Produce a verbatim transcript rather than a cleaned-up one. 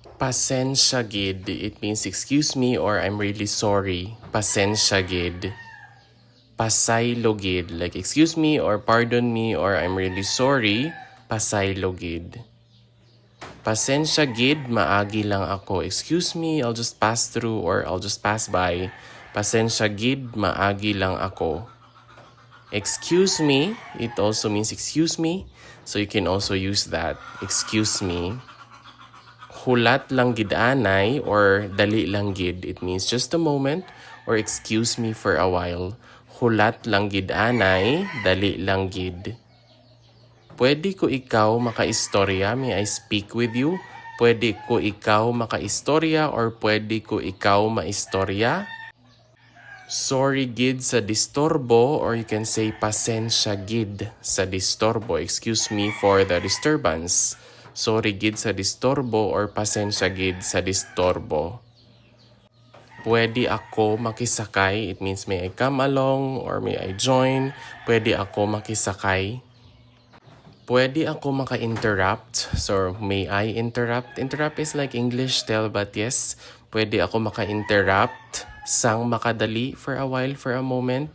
Pasensya gid, it means excuse me or I'm really sorry. Pasensya gid. Pasaylo gid, like excuse me or pardon me or I'm really sorry. Pasaylo gid. Pasensya gid, maagi lang ako. Excuse me, I'll just pass through or I'll just pass by. Pasensya gid, maagi lang ako. Excuse me, it also means excuse me. So you can also use that. Excuse me. Hulat lang gid anay or dali lang gid. It means just a moment or excuse me for a while. Hulat lang gid anay, dali lang gid. Pwede ko ikaw makaistorya? May I speak with you? Pwede ko ikaw makaistorya or pwede ko ikaw maistorya? Sorry gid sa disturbo, or you can say pasensya gid sa disturbo. Excuse me for the disturbance. Sorry gid sa disturbo or pasensya gid sa disturbo. Pwede ako makisakay. It means may I come along or may I join. Pwede ako makisakay. Pwede ako maka-interrupt. So, may I interrupt? Interrupt is like English still, but yes, pwede ako maka-interrupt sang makadali for a while, for a moment.